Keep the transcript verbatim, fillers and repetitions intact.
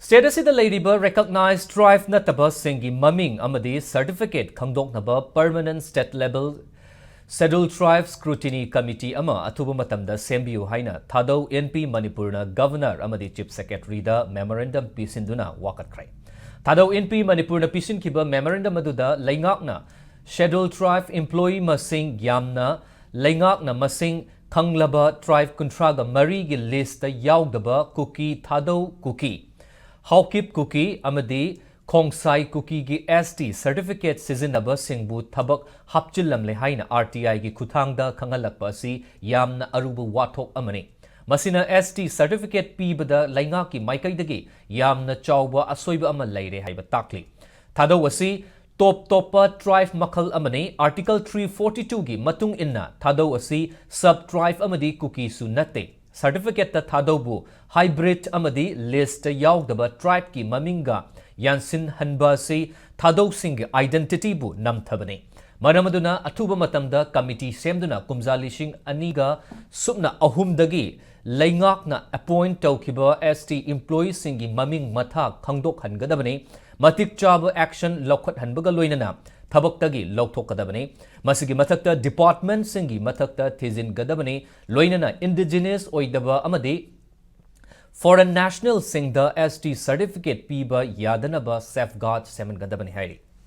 State ꯑꯁꯤꯗ ꯂꯩꯔꯤꯕ recognized tribe ꯅꯠꯇꯕꯁꯤꯡꯒꯤ ꯃꯃꯤꯡ ꯑꯃꯗꯤ certificate ꯈꯪꯗꯣꯛꯅꯕ permanent state level Scheduled Tribe Scrutiny Committee ꯑꯃ ꯑꯊꯨꯕ ꯃꯇꯝꯗ ꯁꯦꯝꯕꯤꯌꯨ ꯍꯥꯏꯅ ꯊꯥꯗꯧ ꯏꯟꯄꯤ ꯃꯅꯤꯄꯨꯔꯅ Governor ꯑꯃꯗꯤ Chief Secretary ꯗ memorandum ꯄꯤꯁꯤꯟꯗꯨꯅ ꯋꯥꯀꯠꯈ꯭ꯔꯦ꯫ ꯊꯥꯗꯧ ꯏꯟꯄꯤ ꯃꯅꯤꯄꯨꯔꯅ ꯄꯤꯁꯤꯟꯈꯤꯕ memorandum ꯑꯗꯨꯗ ꯂꯩꯉꯥꯛꯅ Scheduled Tribe employee ꯃꯁꯤꯡ ꯌꯥꯝꯅ ꯂꯩꯉꯥꯛꯅ ꯃꯁꯤꯡ ꯈꯪꯂꯕ tribe ꯀꯨꯟꯊ꯭ꯔꯥꯒ ꯃꯔꯤꯒꯤ list ꯇ ꯌꯥꯎꯗꯕ ꯀꯨꯀꯤ, ꯊꯥꯗꯧ ꯀꯨꯀꯤ, ꯍꯥꯎꯀꯤꯞ ꯀꯨꯀꯤ ꯑꯃꯗꯤ ꯈꯣꯡꯁꯥꯏ ꯀꯨꯀꯤꯒꯤ S T certificate ꯁꯤꯖꯤꯟꯅꯕꯁꯤꯡꯕꯨ ꯊꯕꯛ ꯍꯥꯞꯆꯤꯜꯂꯝꯂꯦ ꯍꯥꯏꯅ R T I ꯒꯤ ꯈꯨꯠꯊꯥꯡꯗ ꯈꯪꯍꯜꯂꯛꯄ ꯑꯁꯤ ꯌꯥꯝꯅ ꯑꯔꯨꯕ ꯋꯥꯊꯣꯛ ꯑꯃꯅꯤ꯫ ꯃꯁꯤꯅ S T certificate ꯄꯤꯕꯗ ꯂꯩꯉꯥꯛꯀꯤ ꯃꯥꯏꯀꯩꯗꯒꯤ ꯌꯥꯝꯅ ꯆꯥꯎꯕ ꯑꯁꯣꯏꯕ ꯑꯃ ꯂꯩꯔꯦ ꯍꯥꯏꯕ ꯇꯥꯛꯂꯤ꯫ ꯊꯥꯗꯧ ꯑꯁꯤ ꯇꯣꯞ ꯇꯣꯞꯄ tribe ꯃꯈꯜ ꯑꯃꯅꯤ꯫ Article three forty two ꯒꯤ ꯃꯇꯨꯡ ꯏꯟꯅ ꯊꯥꯗꯧ ꯑꯁꯤ sub tribe ꯑꯃꯗꯤ ꯀꯨꯀꯤꯁꯨ ꯅꯠꯇꯦ꯫ Certificate ꯇ ꯊꯥꯗꯧꯕꯨ hybrid ꯑꯃꯗꯤ list ꯇ ꯌꯥꯎꯗꯕ tribe ꯀꯤ ꯃꯃꯤꯡꯒ ꯌꯥꯟꯁꯤꯟꯍꯟꯕ ꯑꯁꯤ ꯊꯥꯗꯧꯁꯤꯡꯒꯤ identity ꯕꯨ ꯅꯝꯊꯕꯅꯤ꯫ ꯃꯔꯝ ꯑꯗꯨꯅ ꯑꯊꯨꯕ ꯃꯇꯝꯗ committee ꯁꯦꯝꯗꯨꯅ ꯀꯨꯝꯖꯥ ꯂꯤꯁꯤꯡ ꯑꯅꯤꯒ ꯁꯨꯞꯅ ꯑꯍꯨꯝꯗꯒꯤ ꯂꯩꯉꯥꯛꯅ appoint ꯇꯧꯈꯤꯕ S T employee ꯁꯤꯡꯒꯤ ꯃꯃꯤꯡ ꯃꯊꯥ ꯈꯪꯗꯣꯛꯍꯟꯒꯗꯕꯅꯤ꯫ ꯃꯇꯤꯛ ꯆꯥꯕ action ꯂꯧꯈꯠꯍꯟꯕꯒ ꯂꯣꯏꯅꯅ ꯊꯕꯛꯇꯒꯤ ꯂꯧꯊꯣꯛꯀꯗꯕꯅꯤ꯫ ꯃꯁꯤꯒꯤ ꯃꯊꯛꯇ department ꯁꯤꯡꯒꯤ ꯃꯊꯛꯇ ꯊꯤꯖꯤꯟꯒꯗꯕꯅꯤ꯫ ꯂꯣꯏꯅꯅ indigenous ꯑꯣꯏꯗꯕ ꯑꯃꯗꯤ foreign national ꯁꯤꯡꯗ S T certificate ꯄꯤꯕ ꯌꯥꯗꯅꯕ safeguard ꯁꯦꯝꯍꯟꯒꯗꯕꯅꯤ ꯍꯥꯏꯔꯤ꯫